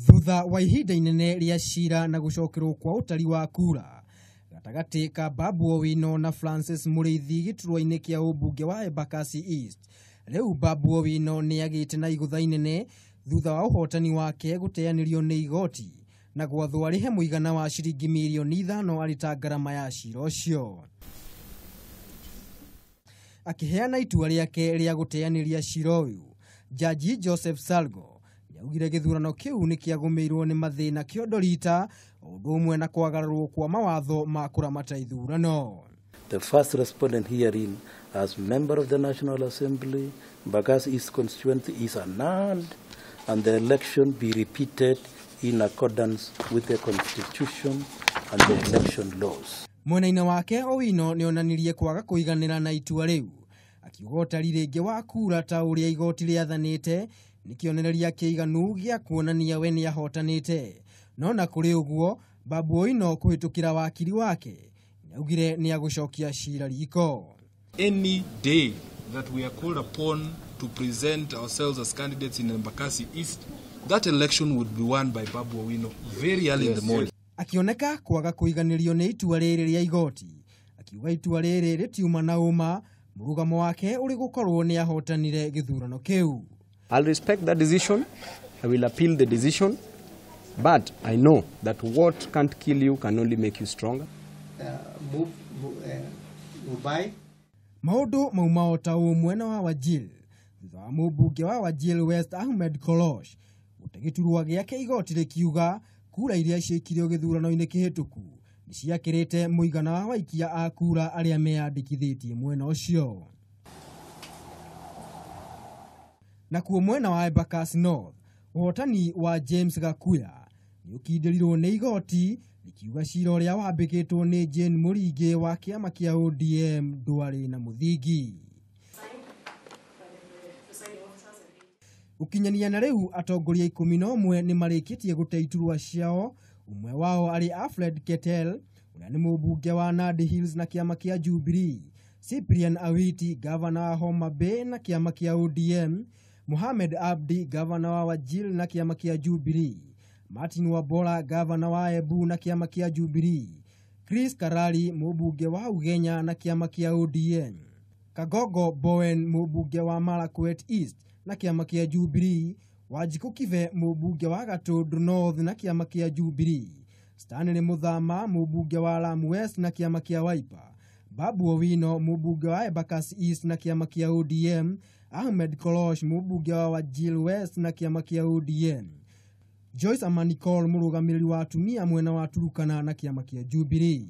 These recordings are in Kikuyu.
Thutha wa ihinda inene rĩa cira na gũcokerwo kwa ũtari wa kura gatagatĩ ka Babu Owino na Francis Mũrĩithi gĩturwa-inĩ kĩa ũmbunge wa Embakasi East, rĩu Babu Owino nĩagĩte na igũtha inene thutha wa ũhotani wake gũteanĩrio nĩ igoti na gwathwo arĩhe mũigana wa ciringi mirioni 5 arĩ ta ngarama ya cira ũcio. Akĩheana itua rĩake rĩa gũteanĩria cira ũyũ, Jaji Joseph Salgo nĩaugire gĩthurano kĩu nĩkĩagũmĩirwo nĩ mathĩna kĩondo rita ũndũ ũmwe na kwagararwo kwa mawatho ma kũramata ithurano. The first respondent herein as member of the National Assembly, Embakasi East constituency is annulled and the election be repeated in accordance with the constitution and the election laws. Mwena-inĩ wake Owino nĩonanirie kwaga kũiganĩra na itua rĩu, akiuga ũtari rĩngĩ wa kura ta ũrĩa igoti rĩathanĩte nĩ kĩonereria kĩiganu gĩa kuonania we nĩahotanĩte. No na kũrĩ ũguo, Babu Owino kũhĩtũkĩra wakiri wake nĩaugire nĩagũcokia cira riko. Any day that we are called upon to present ourselves as candidates in Embakasi East, that election would be won by Babu Owino very early in the morning. Akioneka kwaga kũiganĩrio nĩ itua rĩrĩ rĩa igoti, akiuga itua rĩrĩ rĩtiuma na ũma, mũrũgamo wake ũrĩ gũkorwo nĩahotanire gĩthurano kĩu. I'll respect that decision. I will appeal the decision, but I know that what can't kill you can only make you stronger. Maũndũ mauma o ta ũũ mwena wa Wajir thutha wa mũmbunge wa Wajir West Ahmed Kolosh gũte gĩturwa gĩake igoti rĩkiuga kura iria ciĩkirio gĩthurano-inĩ kĩhĩtũku nĩciakĩrĩte mũigana wa waikia a kura arĩa meyandĩkithĩtie mwena ũcio. Nakuo mwena wa Embakasi North, ũhotani wa James Gakuya nĩũkindĩrirwo nĩ igoti rĩkiuga cira ũrĩa wambĩkĩtwo nĩ Jane Mũringĩ wa kĩama kĩa ODM ndwarĩ na mũthingi. Gũkinyania na rĩu atongoria 11 nĩmarĩkĩtie gũte iturwa ciao, ũmwe wao arĩ Alfred Ketel ũrĩa nĩ mũmbunge wa Nandi Hills na kĩama kĩa Jubilee, Cyprian Awiti gavana wa Homa Bay na kĩama kĩa ODM, Mohamed Abdi gavana wa Wajir na kĩama kĩa Jubilee, Martin Wabora gavana wa Embu na kĩama kĩa Jubilee, Chris Karali mũmbunge wa Ugenya na kĩama kĩa ODM, Kagogo Bowen mũmbunge wa Marakwet East na kĩama kĩa Jubilee, Wanjikũ Kibe mũmbunge wa Gatundu North na kĩama kĩa Jubilee, Stanley Muthama mũmbunge wa Lamu West na kĩama kĩa Wiper, Babu Owino mũmbunge wa Embakasi East na kĩama kĩa ODM, Ahmed Kolosh mũmbunge wa Wajir West na kĩama kĩa ODM, Joyce Amanicol mũrũgamĩrĩri wa atumia mwena wa Turukana na kĩama kĩa Jubilee.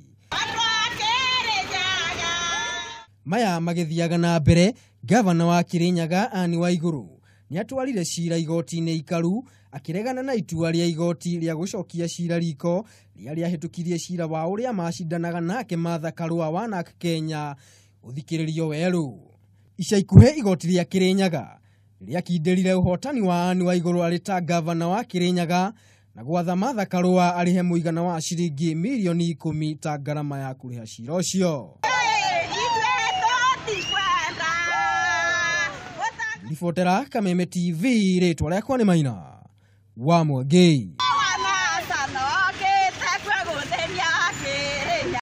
Maya magĩthiaga na mbere, gavana wa Kirinyaga Anne Waiguru nĩatwarire cira igoti-inĩ ikaru akĩregana na itua rĩa igoti rĩa gũcokia cira riko rĩrĩa rĩahĩtũkirie cira wa ũrĩa macindanaga nake Martha Karua wa NARC Kenya ũthikĩrĩrio werũ. Ica ikuhĩ igoti rĩa Kirinyaga rĩakindĩrire ũhotani wa Anne Waiguru arĩ ta gavana wa Kirinyaga na gwatha Martha Karua arĩhe mũigana wa ciringi mirioni 10 ta ngarama ya kũrĩha cira ũcio. Ribotera Kameme TV, rĩtwa rĩakwa nĩ Maina wa Mwangĩ.